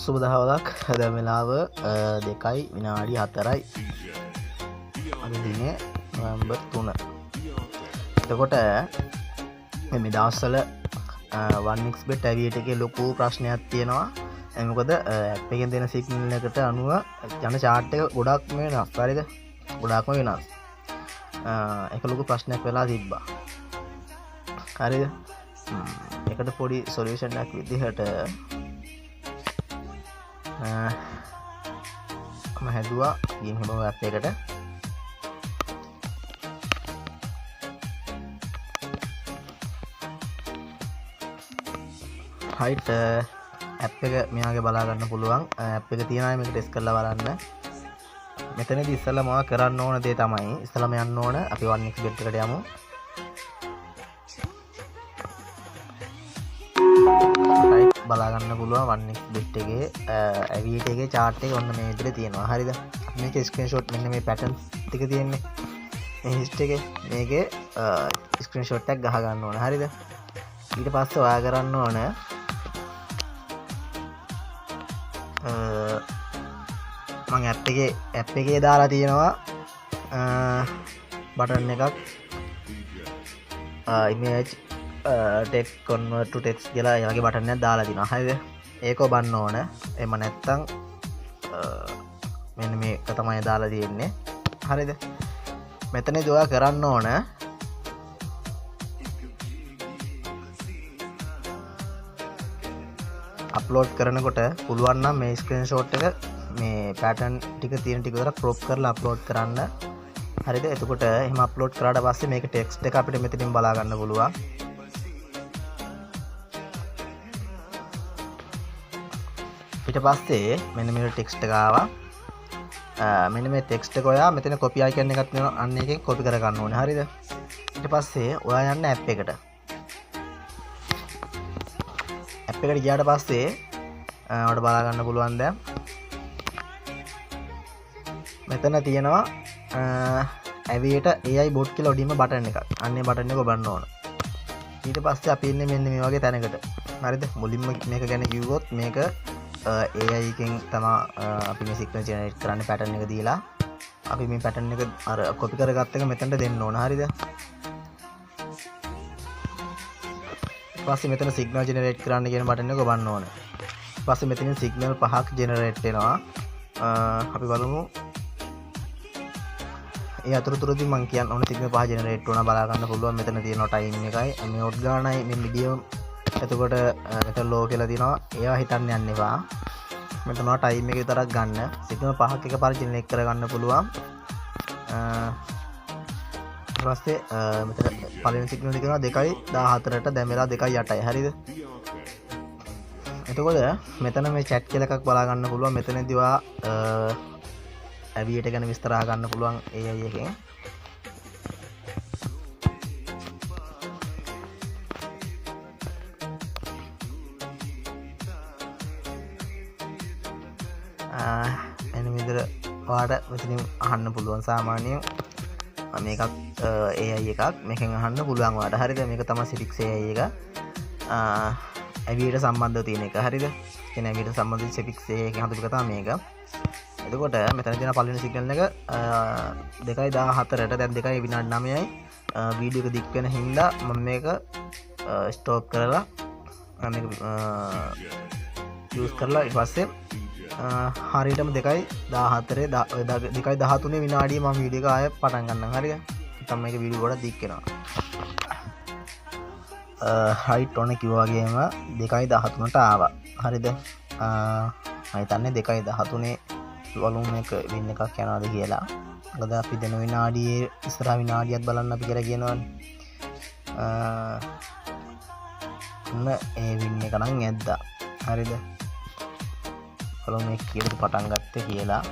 සුබ දහවලක්. දැන් වෙලාව 2:04යි. අද දිනේ නොවැම්බර් 3. එතකොට මේ දවස්වල 1xBet ඇවියට එකේ ලොකු ප්‍රශ්නයක් තියෙනවා. ඒ මොකද ඇප් එකෙන් දෙන සිග්නල් එකට අනුව යන චාට් එක ගොඩක්ම වෙනස්. හරිද? ගොඩාක්ම වෙනස්. ඒක ලොකු ප්‍රශ්නයක් වෙලා තිබ්බා. හරිද? ඒකට පොඩි සොලියුෂන් එකක් විදිහට මම හැදුවා ගිහින් හැම ඇප් එකට. හයිට් ඇප් එක මෙයාගේ බලා ගන්න පුළුවන්. ඇප් එක තියන අය මේක ටෙස්ට් කරලා බලන්න. මෙතනදී ඉස්සෙල්ලාම ඔයා කරන්න ඕන දේ තමයි ඉස්සෙල්ලාම යන්න ඕන අපි 1xBet එකට යමු. රයිට් බලා ගන්න පුළුවන් 1xBet එකේ ඇවියට එකේ චාට් එක ඔන්න මේ විදිහට තියෙනවා. හරිද? මේකේ ස්ක්‍රීන්ෂොට් මෙන්න මේ පැටර්න්ස් ටික තියෙන්නේ. මේ හිස්ට් එකේ මේකේ ස්ක්‍රීන්ෂොට් එකක් ගහ ගන්න ඕන. හරිද? ඊට පස්සේ ඔයා කරන්න ඕන මං ඇප් එකේ දාලා තියෙනවා බටන් එකක් image text convert to text කියලා ඒ වගේ බටන් එකක් දාලා තියෙනවා. හරිද? ඒක ඔබන්න ඕන. එහෙම නැත්නම් මෙන්න මේක තමයි දාලා තියෙන්නේ. හරිද? මෙතනදී ඔයා කරන්න ඕන අප්ලෝඩ් කරනකොට පුළුවන් නම් මේ ස්ක්‍රීන්ෂොට් එක මේ පැටර්න් ටික තියෙන ටික විතර ක්‍රොප් කරලා අප්ලෝඩ් කරන්න. හරිද? එතකොට එහෙම අප්ලෝඩ් කරාට පස්සේ මේක ටෙක්ස්ට් එක අපිට මෙතනින් බලා ගන්න පුළුවන්. ඊට පස්සේ මෙන්න මේ ටෙක්ස්ට් එක ආවා. මෙන්න මේ ටෙක්ස්ට් එක ඔයා මෙතන කොපි අයිකන් එකක් තියෙනවා. අන්න ඒකෙන් කොපි කරගන්න ඕනේ. හරිද? ඊට පස්සේ ඔයා යන්න ඇප් එකට. ඇප් එකට ගියාට පස්සේ ඔයාලට බලා ගන්න පුළුවන් දැන් මෙතන තියෙනවා ඇවියට AI bot කියලා උඩින්ම බටන් එකක්. අන්න ඒ බටන් එක ඔබන්න ඕන. ඊට පස්සේ අපි ඉන්නේ මෙන්න මේ වගේ තැනකට. හරිද? මුලින්ම මේක ගැන කිව්වොත් මේක AI එකෙන් තමා අපි මේ සිග්නල් ජෙනරේට් කරන්නේ පැටර්න් එක දීලා. අපි මේ පැටර්න් එක අර කොපි කරගත්ත එක මෙතනට දෙන්න ඕන. හරිද? පස්සේ මෙතන සිග්නල් ජෙනරේට් කරන්න කියන බටන් එක ඔබන්න ඕන. පස්සේ මෙතනින් සිග්නල් පහක් ජෙනරේට් වෙනවා. අපි බලමු. ඒ අතරතුරදී මං කියන්න ඕන සිග්නල් පහ ජෙනරේට් වුණා බලා ගන්න පුළුවන්. මෙතන තියෙනවා ටයිම් එකයි, මේ ඔඩ් ගානයි, මේ මීඩියම්. එතකොට මෙතන ලෝ කියලා තියෙනවා. ඒවා හිතන්න යන්න එපා. මෙතන ඔයා ටයිම් එක විතරක් ගන්න. සිග්නල් පහක් එකපාර ජෙනරේට් කරගන්න පුළුවන්. ඊට පස්සේ මෙතන පළවෙනි සිග්නල් එක තියෙනවා 2:14ට, දැන් වෙලා 2:08යි. හරිද? එතකොට මෙතන මේ චැට් කියලා එකක් බලා ගන්න පුළුවන්. මෙතනදී ඔයා ඇවියට ගැන විස්තර අහගන්න පුළුවන් AI එකෙන්. එන විදිහට ඔයාට මෙතනින් අහන්න පුළුවන්. සාමාන්‍යයෙන් මේකක් AI එකක් මේකෙන් අහන්න පුළුවන් ඔයාට. හරිද? මේක තමයි Citrix AI එක. ඇවියට සම්බන්ධව තියෙන එක. හරිද? කියන්නේ ඇවියට සම්බන්ධ වෙච්ච Citrix AI එකෙන් හදපු එක තමයි මේක. එතකොට මෙතන තියෙන පළවෙනි සිග්නල් එක 2:14ට, දැන් 2:09යි. වීඩියෝ එක දික් වෙන හින්දා මම මේක ස්ටොප් කරලා මේක යූස් කරලා ඊට පස්සේ හරියටම 2:14 2:13 විනාඩියේ මම වීඩියෝ එක ආයෙ පටන් ගන්නම්. හරිද? නැත්නම් මේක වීඩියෝ ගොඩක් දික් වෙනවා. රයිට් ඔන්න කිව්වා වගේම 2:13ට ආවා. හරිද? මම හිතන්නේ 2:13 බලමු මේක වින් එකක් යනවාද කියලා. මොකද අපි දෙන විනාඩියේ ඉස්සරහ විනාඩියක් බලන්න අපි කියලා කියනවනේ. ඔන්න ඒ වින් එක නම් ඇද්දා. හරිද? බලමු මේ කීයටද පටන් ගත්තේ කියලා.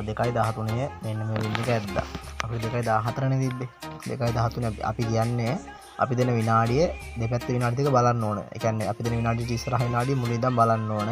2:13 මෙන්න මේ වින් එක ඇද්දා. අපි 2:14නේ තිබ්බේ. 2:13 අපි කියන්නේ අපි දෙන විනාඩිය දෙපැත්තේ විනාඩි දෙක බලන්න ඕන. ඒ කියන්නේ අපි දෙන විනාඩියට ඉස්සරහ විනාඩිය මුලින් ඉඳන් බලන්න ඕන.